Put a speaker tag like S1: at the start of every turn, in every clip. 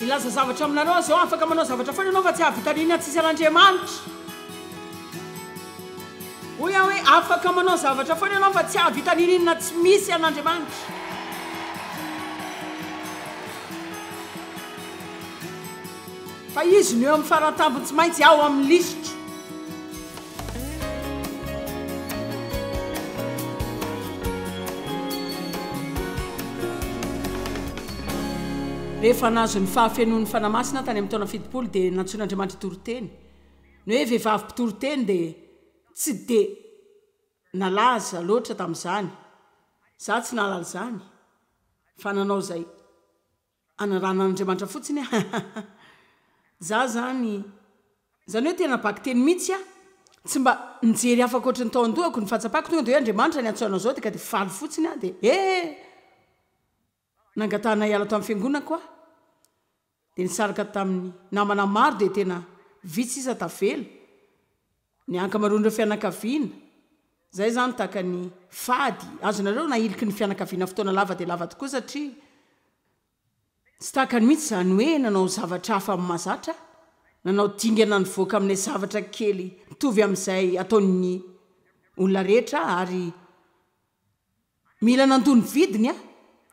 S1: Hilaza zavatra aminareo aho izao, afaka manao zavatra foana ianao fa tsy hahavita n'inona tsisy an'Andriamanitra. Hoy aho hoe, afaka manao zavatra foana ianao fa tsy hahavita n'inon'inona tsy misy an'Andriamanitra. Fa Izy no eo amin'ny faratambony tsy maintsy ao amin'ny lisitro. Rehefa nahazo ny fahafenoan'ny Fanahy Masina tany amin'ny taona 70 dia nantsoin'Andriamanitra hitory teny. Ny hoe vehivavy mpitory teny dia tsy dia nalaza loatra tamin'izany. Izaho tsy nahalala izany fa nanao izay Anarana an'Andriamanitra fotsiny aho. Za zany, zany hoe tena bakiteny mihitsy aho, tsy mba nijery hafa ankoatry ny tao an-dohako, ny fahatsapako tonga dia hoe Andriamanitra niantso anao zao dia ka dia faly fotsiny aho dia eh! Nangatahana hiala tao amin'ny fiangonako aho, dia nisaraka tamin'ny namana maro dia tena vitsy sisa tavela, ny ankamaroan'ireo fianakaviana, zay zany tahaka ny fady, azonareo nahiliky ny fianakaviana fotoana lava dia lava tokoa satria Tsy takany mihitsy izany hoe nanao zavatra hafa amin'ny mahazatra, nanao dingana nivoaka amin'ilay zavatra kely mitovy amin'izay ataon'ny olona rehetra ary mila nandoa ny vidiny aho,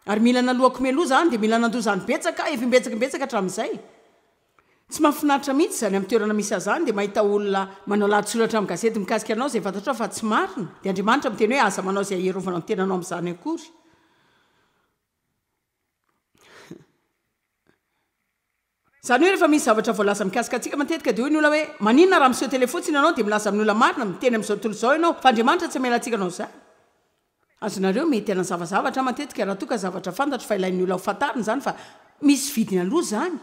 S1: ary mila naloako mialoha izany dia mila nandoa izany betsaka aho, efa imbetsaka imbetsaka hatramin'izay. Tsy mahafinaritra mihitsy izany amin'ny toerana misy ahy izany dia mahita olona manao lahatsoratra amin'ny gazety mikasika anao izay fantatrao fa tsy marina, dia Andriamanitra miteny hoe aza manao izay hierovanao ny tenanao amin'izany akory. Izany hoe rehefa misy zavatra voalaza mikasika antsika matetika dia hoy ny olona hoe maninona raha miseho tele fotsiny ianao dia milaza amin'ny olona marina, miteny amin'izao tontolo izao ianao fa Andriamanitra tsy hamela antsika hanao izany. Azonareo mety hanazava zavatra aho matetika raha toa ka zavatra fantatro fa ilain'ny olona ho fantarina izany fa misy vidiny aloha izany.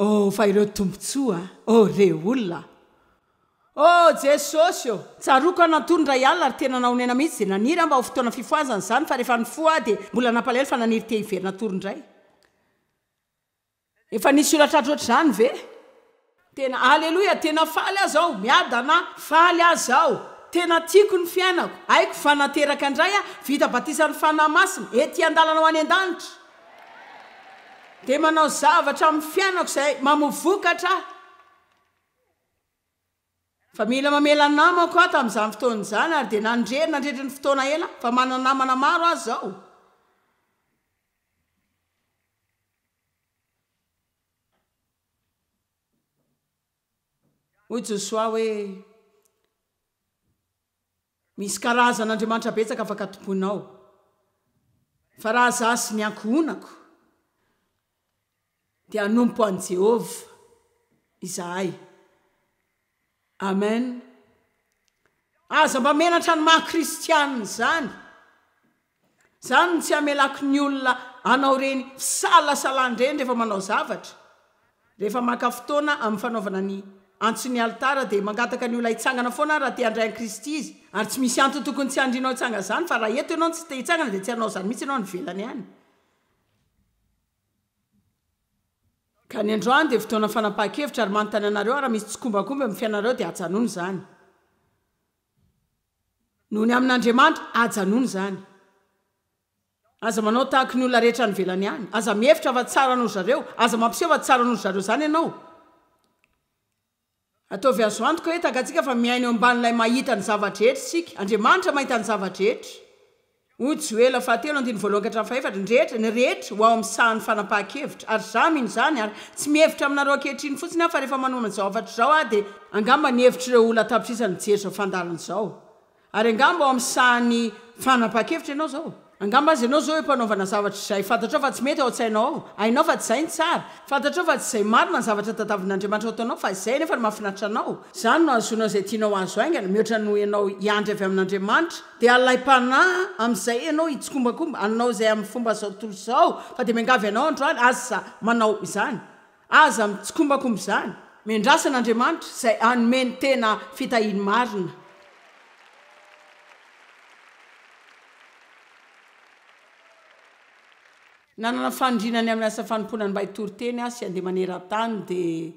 S1: Oh, fa ireo tombontsoa a! Oh, re olona a! Oh, Jesosy ô! Tsaroako aho natory indray alina ary tena nahonena mihitsy dia naniry aho mba ho fotoana fifohazana izany fa rehefa nifoha aho dia mbola nampalahelo fa naniry te hiverina hatory indray. Efa nisy olona tratra ohatr'izany ve? Tena Aleloia! Tena faly aho izao! Miadana aho! Faly aho izao! Tena tiako ny fiainako! Haiko fa nateraka indray aho, vita batisan'ny Fanahy Masina, ety an-dalana ho any an-danitra. Dia manao zavatra amin'ny fiainako izay mamoa vokatra aho. Fa mila mamela namako aho tamin'izany fotoana izany ary dia nandre nandritry ny fotoana ela fa manana namana maro aho izao. Hoy Josoa hoe, Misy karazan'Andriamanitra betsaka afaka tompoinao, fa raha izaho sy ny ankohonako dia hanompo an'i Jehovah izahay. Amen. Aza mba menatra ny maha kristianina izany. Izany no tsy hamelako ny olona hanao ireny fisalasalana ireny rehefa manao zavatra. Rehefa maka fotoana amin'ny fanaovana ny antson'ny alitara dia mangataka ny olona hitsangana foana aho raha te handray an'i Kristy izy. Ary tsy misy antony tokony tsy handrinao hitsangana izany fa raha eto ianao no tsy te hitsangana dia tsy hanao izany mihitsy ianao any ivelany any. Ka ny androany dia fotoana fanapahan-kevitra ary manontany anareo aho raha misy tsikombakomba eo amin'ny fiainanareo dia ajanony izany. Noho ny amin'Andriamanitra, ajanony izany. Aza manao tahaky ny olona rehetra any ivelany any. Aza mihevitra fa tsara noho zareo. Aza mampiseho fa tsara noho zareo izany ianao. Ataovy azo antoka hoe takatsika fa miaina eo ambanin'ilay mahita ny zava-drehetra isika. Andriamanitra mahita ny zava-drehetra. Hoy Joela fahatelo andininy voalohany ka hatramin'ny fahefatra, Ny rehetra, ny rehetra ho ao amin'ny sahan'ny fanapahan-kevitra. Ary izaho mino izany, ary tsy mihevitra aminareo ankehitriny fotsiny aho, fa rehefa manomana izao hafatra izao aho dia angamba ny hevitr'ireo olona an-tapitrisany mijery izao fandaharana izao. Ary angamba ao amin'ny sahan'ny fanapahan-kevitra ianao izao. Angamba aza ianao izao eo am-panaovana zavatra izay fantatrao fa tsy mety ao an-tsainao ao. Hainao fa tsy izay ny tsara. Fantatrao fa tsy izay marina ny zavatra tadiavin'Andriamanitra ho ataonao fa izay anefa no mahafinaritra anao. Izany no ahazoanao izay tianao hahazo haingana, mihoatra noho ianao hiandry avy amin'Andriamanitra. Dia alaim-panahy amin'izay ianao hitsikombakomba, hanao izay amin'ny fomba izao tontolo izao, fa dia miangavy anao androany, aza manao izany. Aza mitsikombakomba izany. Miandrasa an'Andriamanitra izay hanome ny tena fitahiany marina. Nanana faniriana ny amin'ny asa fanompoana ny mba hitory teny aho sy handeha maneran-tany dia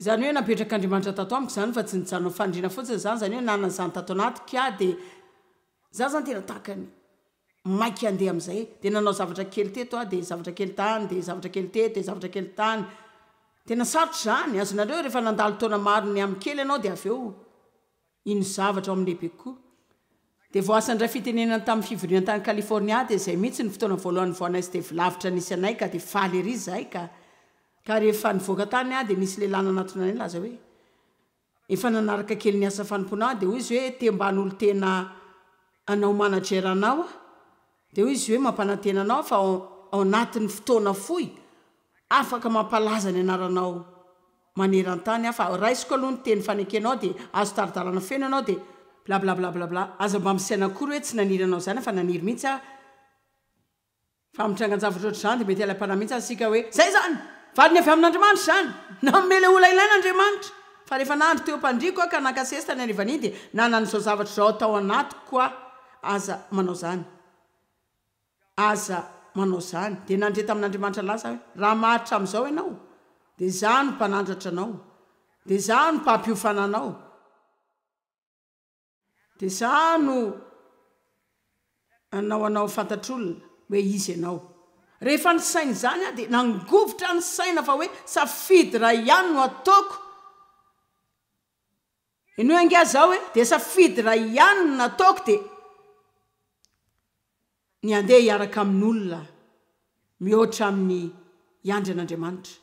S1: izany hoe napetrak'Andriamanitra tato amiko izany fa tsy nijanona ho faniriana fotsiny izany, izany hoe nanana izany tato anatiko aho dia izaho izany tena tahaka ny. Maika handeha amin'izay. Dia nanao zavatra kely teto aho, dia zavatra kely tany, dia zavatra kely teto, dia zavatra kely tany. Tena sarotra izany. Azonareo, rehefa nandalo taona maro niamy kely ianao, dia avy eo hino zavatra ao amin'ny lehibe kokoa. Dia voasa indray fitenenana tamin'ny fivoriana tany California, dia izay mihitsy ny fotoana voalohany nivoahanay sy Dave lavitra nisy anay, ka dia faly ery izahay ka. Ka rehefa nivoaka tany aho, dia nisy lehilahy nanatona anay nilaza hoe, Efa nanaraka kely ny asa fanompoana aho dia hoy izy hoe te mba hanolo-tena hanao manager anao aho. Dia hoy izy hoe mampanantena anao aho fa ao anatin'ny fotoana fohy afaka mampalaza ny anaranao maneran-tany aho fa raisiko aloha ny teny fanekenao dia azo tari-dalana feno ianao dia blablablablabla. Aza mba misaina akory hoe tsy naniry hanao izany aho fa naniry mihitsy aho. Fa amin'ny trangan-javatra ohatr'izany dia mety halaim-panahy mihitsy aza isika hoe, Izay izany! Valiny avy amin'Andriamanitra izany! Nanome ilay olona ilaina Andriamanitra! Fa rehefa nandry teo am-pandriako aho ka naka siesta ny harivan'iny dia nanana izao zavatra izao tao anatiko aho, Aza manao izany! Aza manao izany! Dia nandre tamin'Andriamanitra lasa aho hoe, Raha maharitra amin'izao ianao, dia izaho no mpanandratra anao, dia izaho no mpampiofana anao. Dia za no hanao anao fantatr'olona hoe iza ianao. Rehefa nisaina izany aho dia nangovitra ny saina fa hoe safidy iray ihany no ataoko. Henoy ange aho izao e, dia safidy iray ihany no nataoko dia ny handeha hiaraka amin'olona mihoatra amin'ny hiandry an'Andriamanitra.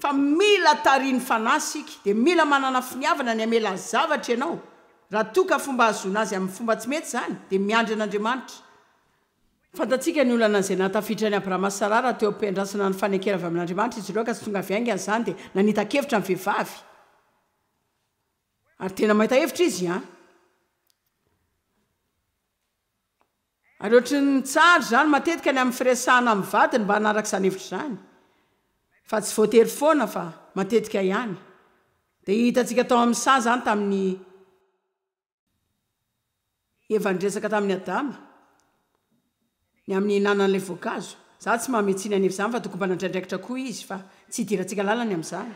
S1: Fa mila tarihin'ny Fanahy isika, dia mila manana finiavana ny hamela zavatra ianao. Raha toa ka fomba hahazoana azy amin'ny fomba tsy mety izany, dia miandry an'Andriamanitra. Fantatsika ny olana izay nahatafiditra an'i Abrahama sy Saraha raha teo am-piandrasana ny fanekena avy amin'Andriamanitra izy ireo ka tsy tonga avy haingana izany dia nanita-kevitra ny vehivavy. Ary tena mahita hevitra izy an! Ary ohatry ny tsara izany matetika ny amin'ny firesahana amin'ny vadiny mba hanaraka izany hevitra izany. Fa tsy voatery foana fa matetika ihany. Dia hitantsika tao amin'ny saha izany tamin'i Eva niresaka tamin'i Adama ny amin'ny hihinanany ilay voankazo. Izaho tsy manome tsiny an'i Eva izany fa tokony mba nandray andraikitra koa izy fa tsy hidirantsika lalina ny amin'izany.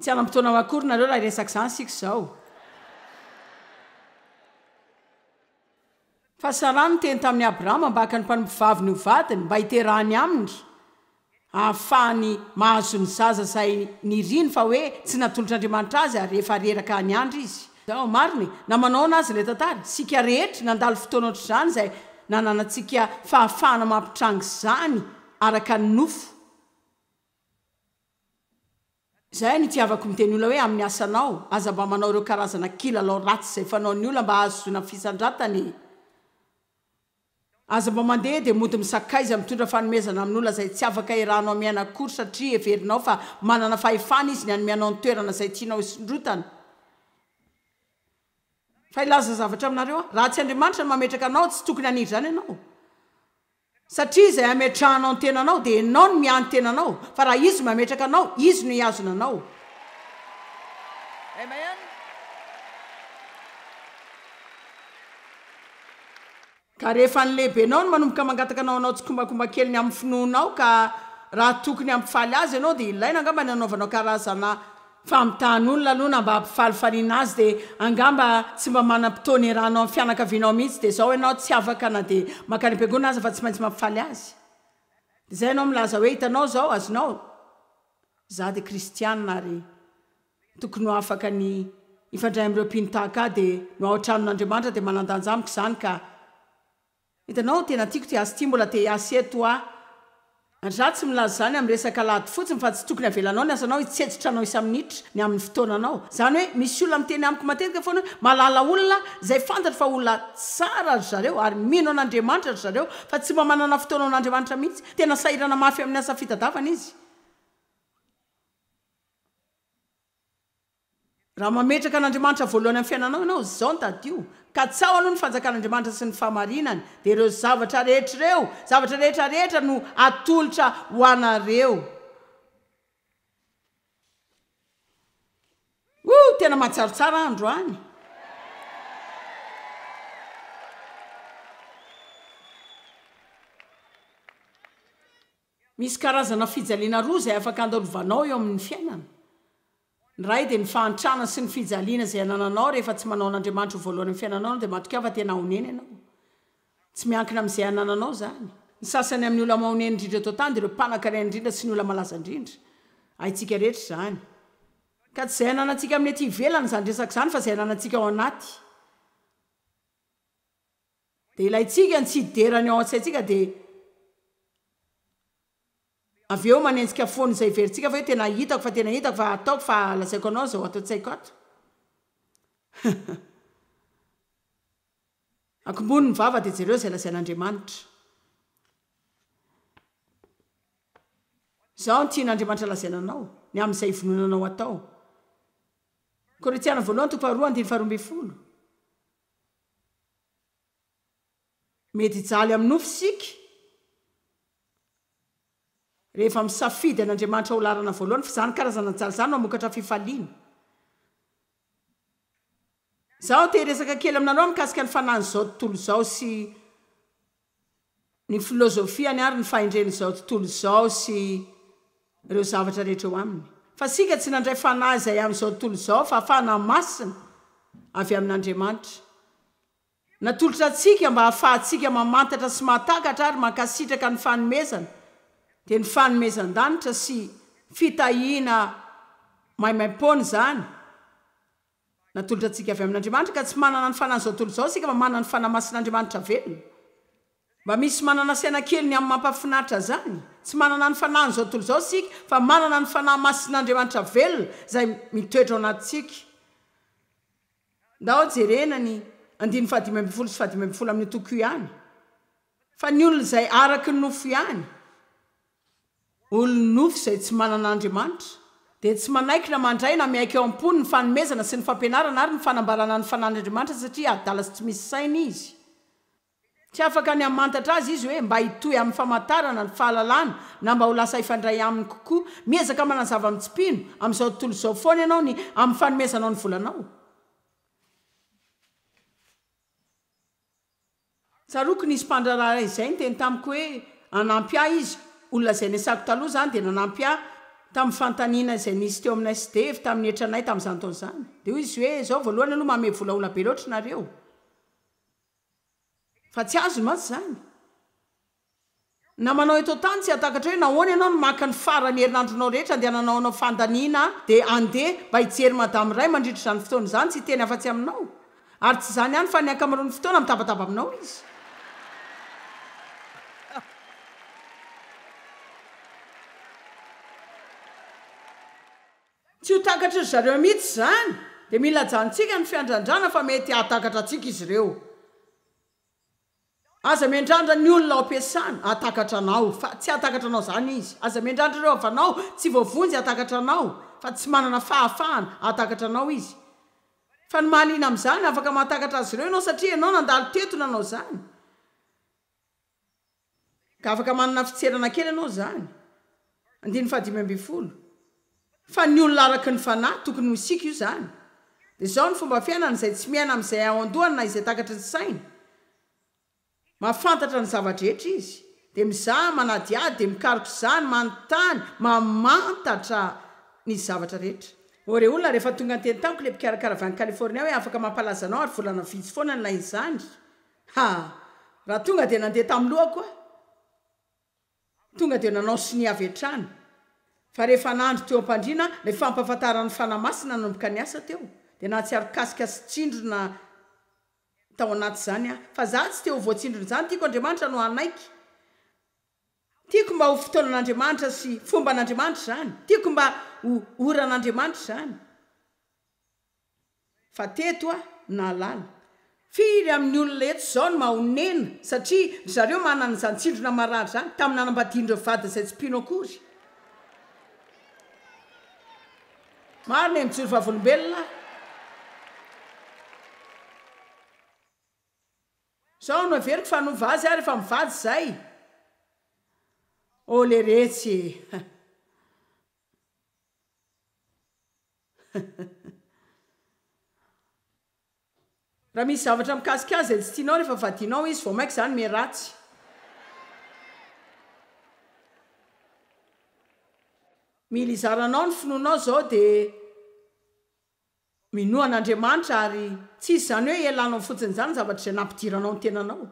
S1: Tsy hanam-potoana ho akory nareo raha hiresaka izany isika izao. Fa Saraha niteny tamin'i Abrahama mba haka ny mpanompovaviny ho vadiny mba hiterahany aminy, hahafahany mahazo ny zaza izay niriny fa hoe tsy natolotr'Andriamanitra azy ary efa reraka niandry izy. Zao marina e! Na manao ahoana aza ilay tantara, isika rehetra nandalo fotoana ohatr'izany izay nananantsika fahafahana mampitranga izany araka ny nofo. Izay no itiavako miteny olona hoe amin'ny asanao, aza mba manao ireo karazana kilalao ratsy izay fanaon'ny olona mba hahazoana fisandratana e! Aza mba mandeha dia mody misakaiza mitondra fanomezana amin'olona izay tsy afaka iarahanao miaina akory satria heverinao fa manana fahefana izy ny hanome anao ny toerana izay tianao hisondrotana. Fa hilaza zavatra aminareo aho, raha tsy Andriamanitra no mametraka anao, tsy tokony haniry izany ianao. Satria izay ametrahanao ny tenanao dia ianao no miahy ny tenanao, fa raha Izy no mametraka anao, Izy no hihazona anao.
S2: Amen.
S1: Ka rehefa ny lehibenao no manomboka mangataka anao hanao tsikombakomba kely ny amin'ny finoanao ka raha tokony hampifaly azy ianao dia ilaina angamba ny hanaovanao karazana Famitahan'olona aloha na mba hampifalifaliana azy dia angamba tsy mba manam-potoana iarahanao amin'ny fianakavianao mihitsy dia izao ianao tsy afaka na dia mankany am-piangonana aza fa tsy maintsy mampifaly azy. Dia izay ianao milaza hoe hitanao izao, azonao, izaho dia kristiana ary tokony ho afaka ny hifandray amin'ireo mpino tahaka ahy dia no ao an-tranon'Andriamanitra dia manan-danja amiko izany ka Hitanao, tena tiako ty asa ty, mbola te hiasa eto aho. Ary za tsy milaza izany amin'ny resaka alahady fotsiny fa tsy tokony avelanao ny asanao hitsetsitra anao isa-minitra ny amin'ny fotoananao. Izany hoe misy olona miteny amiko matetika foana hoe mahalala olona izay fantatro fa olona tsara ry zareo ary mino an'Andriamanitra ry zareo fa tsy mba manana fotoana ho an'Andriamanitra mihitsy. Tena sahirana mafy amin'ny asa fitadiavana izy. Raha mametraka an'Andriamanitra voalohany amin'ny fiainanao ianao, izao no tadidio, katsaho aloha ny fanjakan'Andriamanitra sy ny fahamarinany, dia ireo zavatra rehetra ireo, zavatra rehetra rehetra no atolotra ho anareo. Ouh, tena mahatsiaro tsara aho androany. Misy karazana fijaliana roa izay afaka andalovanao eo amin'ny fiainana. Ny iray dia ny fahantrana sy ny fijaliana izay anananao rehefa tsy manao an'Andriamanitra ho voalohany amin'ny fiainanao ianao dia matokia fa tena honena ianao. Tsy miankina amin'izay anananao izany. Ny sasany amin'ny olona mahonena indrindra eto an-tany dia ireo mpanankarena indrindra sy ny olona malaza indrindra. Haintsika rehetra izany. Ka tsy izay ananantsika amin'ny ety ivelany izany resaka izany fa izay ananantsika ao anaty. Dia ilaintsika ny tsy hidera ny ao an-tsaintsika dia avy eo manenjika foana izay heverintsika fa hoe tena hitako fa tena hitako fa ataoko fa lazaiko anao izao ato an-tsaiko ato. Akombony ny vava dia jereo izay lazain'Andriamanitra. Izao no tian'Andriamanitra lazaina anao, ny amin'izay ivononanao atao. Korintiana voalohany toko faharoa andininy faharoa ambin'ny folo. Mety hijaly amin'ny nofo isika rehefa misafidy an'Andriamanitra ho laharana voalohany, fa izany karazana jaly izany no hamokatra fifaliana. Izaho te hiresaka kely aminareo mikasika ny fanahin'izao tontolo izao sy ny filozofiany ary ny fahendren'izao tontolo izao sy ireo zavatra rehetra eo aminy. Fa isika tsy nandray fanahy izay amin'izao tontolo izao fa fanahy masina avy amin'Andriamanitra. Natolotra antsika mba hahafahantsika mamantatra sy mahatakatra ary mankasitraka ny fanomezana, dia ny fanomezan-danitra sy fitahiana maimaim-poana izany natolotra antsika avy amin'Andriamanitra, ka tsy manana ny fanahin'izao tontolo izao isika fa manana ny Fanahy Masin'Andriamanitra velona. Mba misy manana saina kely ny amin'ny mampahafinaritra izany? Tsy manana ny fanahin'izao tontolo izao isika fa manana ny Fanahy Masin'Andriamanitra velona izay mitoetra ao anatintsika. Ndao jerena ny andininy fahadimy ambin'ny folo sy fahadimy ambin'ny folo amin'io toko io ihany. Fa ny olona izay araka ny nofo ihany, olon'ny nofo izay tsy manana an'Andriamanitra, dia tsy manaiky na mandray na miaiky ao am-pony ny fanomezana sy ny fampianarana ary ny fanambarana ny Fanahin'Andriamanitra satria adala sy tsy misy saina izy. Tsy afaka ny hamantatra azy izy hoe mba hitohy amin'ny famantarana ny fahalalana na mba ho lasa hifandray aminy kokoa. Miezaka manazava amin'ny tsy mpino amin'izao tontolo izao foana ianao ny amin'ny fanomezanao ny volanao. Tsaroako nisy mpandraharaha iray izay niteny tamiko hoe hanampy ahy izy, olona izay niasako taloha izany dia nanampy ahy tamin'ny fanontaniana izay nisy teo aminay sy Dave tamin'ny hetranay tamin'izany taona izany. Dia hoy izy hoe, izao voalohany aloha manome vola olona be loatra nareo. Fa tsy azony mantsy izany. Namanao eto an-tany tsy hahatakatra hoe nahoana ianao no maka ny faran'ny herinandronao rehetra andehananao hanao fandaniana dia handeha mba hijery madama iray mandritra izany fotoana izany tsy hiteny afa-tsy aminao. Ary tsy izany ihany fa ny ankamaroan'ny fotoana mitabataba aminao izy. Tsy ho takatry ry zareo mihitsy izany. Dia mila ajanontsika ny fiandrandrana fa mety hahatakatra antsika izy ireo. Aza miandrandra ny olona ao am-piasana hahatakatra anao, fa tsy hahatakatra anao izany izy. Aza miandrandra ireo havanao tsy voavonjy hahatakatra anao, fa tsy manana fahafahana hahatakatra anao izy. Fa ny mahaliana amin'izany, afaka mahatakatra azy ireo ianao satria ianao nandalo teto nanao izany. Ka afaka manana fitserana kely ianao izany. Andininy fahadimy ambin'ny folo. Fa ny olona araka ny fanahy, tokony ho isika io izany. Dia izao ny fomba fiainany, izay tsy miaina amin'izay ao an-dohany na izay takatry ny sainy. Mahafantatra ny zava-drehetra izy. Dia mizaha, manadihady, dia mikaroka izany, manontany, mamantatra ny zavatra rehetra. Ô rey olona, rehefa tonga niteny tamiko ilay mpikarakara avy any California hoe afaka mampalaza anao ary volana vitsy foana ny lain'izany. Ha! Raha tonga dia nandeha tamin'ny lohako aho. Tonga dia nanao sonia avy hatrany. Fa rehefa nandry teo am-pandriana aho, ilay fampahafantaran'ny Fanahy Masina nanomboka niasa teo, dia nahatsiaro kasika sy tsindrona tao anaty izany aho. Fa za tsy te ho voatsindron'izany, tiako Andriamanitra no hanaiky. Tiako mba ho fotoanan'Andriamanitra sy fomban'Andriamanitra izany. Tiako mba ho oran'Andriamanitra izany. Fa teto aho nahalala. Firy amin'ny olona eto izao no mahonena satria ry zareo manana izany tsindrona marary izany tamin'ny nanambadian'ireo vadiny izay tsy mpino akory. Marina e, mijoro vavolombelona aho. Izao no heveriko fa hanova azy aho rehefa mivady izay. Oh leretsy e. Raha misy zavatra mikasika azy izay tsy tianao rehefa vadianao izy, vao mainka izany miharatsy. Mila izaranao ny finoanao izao dia. Minoa an'Andriamanitra ary tsy hisy izany hoe hialanao fotsiny izany ny zavatra izay nampidiranao ny tenanao.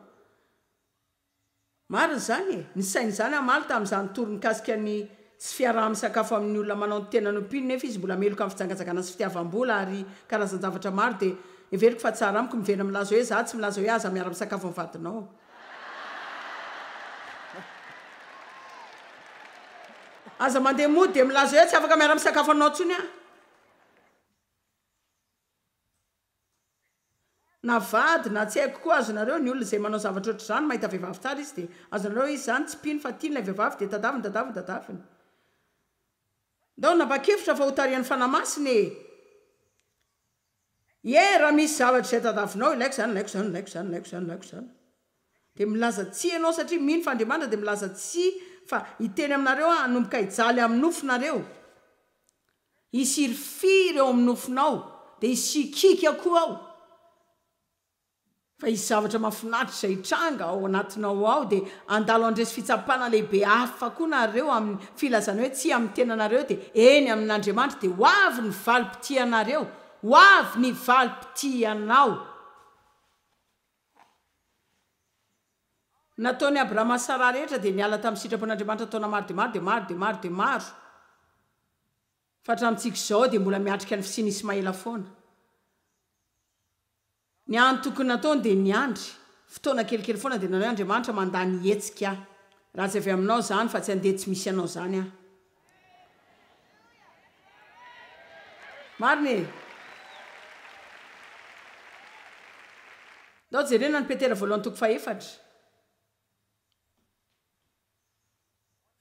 S1: Marina izany e! Nisaina izany hamaly tamin'izany toro mikasika ny tsy fiaraha-misakafo amin'ny olona manao ny tenany ho mpino nefa izy mbola meloka amin'ny fijangajangana sy fitiavam-bola ary karazan-javatra maro dia heveriko fa tsara amiko miverina milaza hoe za tsy milaza hoe aza miara-misakafo amin'ny vadinao. Aza mandeha mody dia milaza hoe tsy afaka miara-misakafo aminao intsony aho. Na vady na tsy haiko koa azonareo ny olona izay manao zavatra ohatr'izany mahita vehivavy tsara izy dia azonareo izy izany tsy mpino fa tiany ilay vehivavy dia tadaviny tadaviny tadaviny. Ndao nanapa-kevitra fa ho tarihan'ny Fanahy Masina e! Ie raha misy zavatra izay tadavinao ilaiko izany ilaiko izany ilaiko izany ilaiko izany ilaiko izany dia milaza tsia ianao satria mino fa Andriamanitra dia milaza tsia fa hiteny aminareo aho hanomboka hijaly amin'ny nofo nareo. Hisy hirifiry eo amin'ny nofonao, dia hisy hikiaka koa ao. Fa hisy zavatra mahafinaritra izay hitranga ao anatinao ao, dia handalo handresy fitsapana lehibe hafa koa nareo amin'ny filazana hoe tsia amin'ny tenanareo, dia eny amin'Andriamanitra, dia ho avy ny valim-pitianareo, ho avy ny valim-pitianao. Nataon'i Abrahama sy Saraha rehetra dia niala tamin'ny sitrapon'Andriamanitra taona maro dia maro dia maro dia maro dia maro. Fa hatramintsika izao dia mbola miatrika ny fisian'i Ismaela foana. Ny hany tokony nataony dia niandry fotoana kelikely foana dia nanao hoe Andriamanitra mandà ny hihetsika aho. Raha tsy avy aminao izany fa tsy handeha tsy misy anao izany aho. Marina e! Ndao jerena ny Petera voalohany toko fahefatra.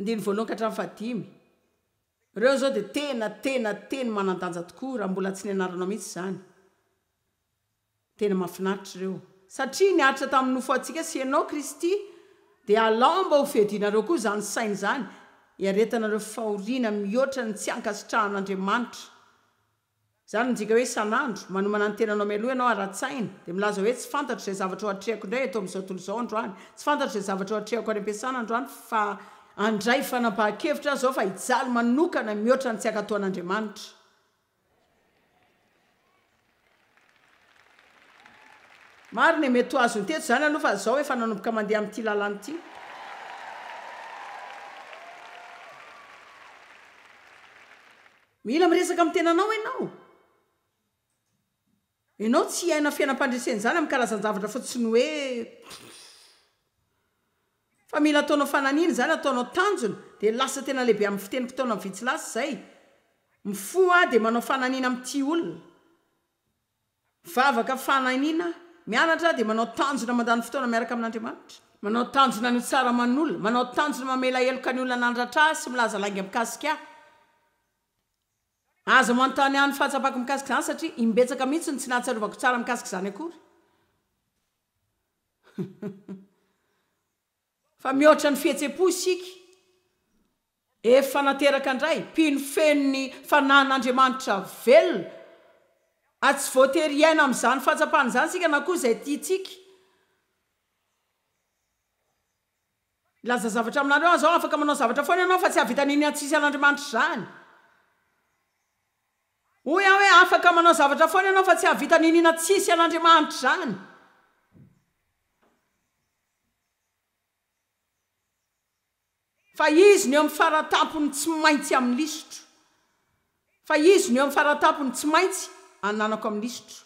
S1: Andininy voalohany ka hatramin'ny fahadimy. Ireo izao dia tena, tena teny manan-danja tokoa raha mbola tsy nianaranao mihitsy izany. Tena mahafinaritra ireo. Satria niaritra tamin'ny nofo antsika sy ianao Kristy, dia alao mba ho fiadianareo koa izany saina izany, hiaretanareo fahoriana mihoatra ny tsy ankasitrahan'Andriamanitra. Izany midika hoe isan'andro, manomana ny tenanao mialoha ianao ara-tsaina, dia milaza hoe tsy fantatro izay zavatra ho atrehako indray eto amin'izao tontolo izao androany, tsy fantatro izay zavatra ho atrehako any am-piasana androany fa handray fanapahan-kevitra aho izao fa hijaly manokana mihoatra ny tsy hankatoan'Andriamanitra. Marina e, mety ho azony teto izany aloha fa izao efa nanomboka mandeha amin'ity lalana ity. Mila miresaka amin'ny tenanao ianao. Ianao tsy hiaina fiainam-pandresena izany amin'ny karazan-javatra fotsiny hoe fa mila ataonao fananina izany, ataonao tanjona, dia lasa tena lehibe amin'ny fiteniko taona vitsy lasa izay. Mifoha aho dia manao fananina amin'ity olona. Mivavaka fananina aho. Mianatra aho dia manao tanjona mandany fotoana miaraka amin'Andriamanitra. Manao tanjona ny ho tsara aman'olona. Manao tanjona mamela heloka ny olona nandratra ahy sy milaza lainga mikasika ahy. Aza manontany ahy ny fahatsapako mikasika izany satria imbetsaka mihitsy no tsy nahatsiarovako tsara mikasika izany akory. Fa mihoatra ny fihetsem-po isika. Efa nateraka indray, mpino feno ny Fanahin'Andriamanitra velona. Ary tsy voatery hiaina amin'izany fahatsapana izany isika na koa izay tiantsika. Hilaza zavatra aminareo aho izao, afaka manao zavatra foana ianao fa tsy hahavita n'inona tsisy an'Andriamanitra izany. Hoy aho hoe, afaka manao zavatra foana ianao fa tsy hahavita n'inona tsisy an'Andriamanitra izany. Fa Izy no eo amin'ny faratampony tsy maintsy amin'ny lisitro. Fa Izy no eo amin'ny faratampony tsy maintsy ananako amin'ny lisitro.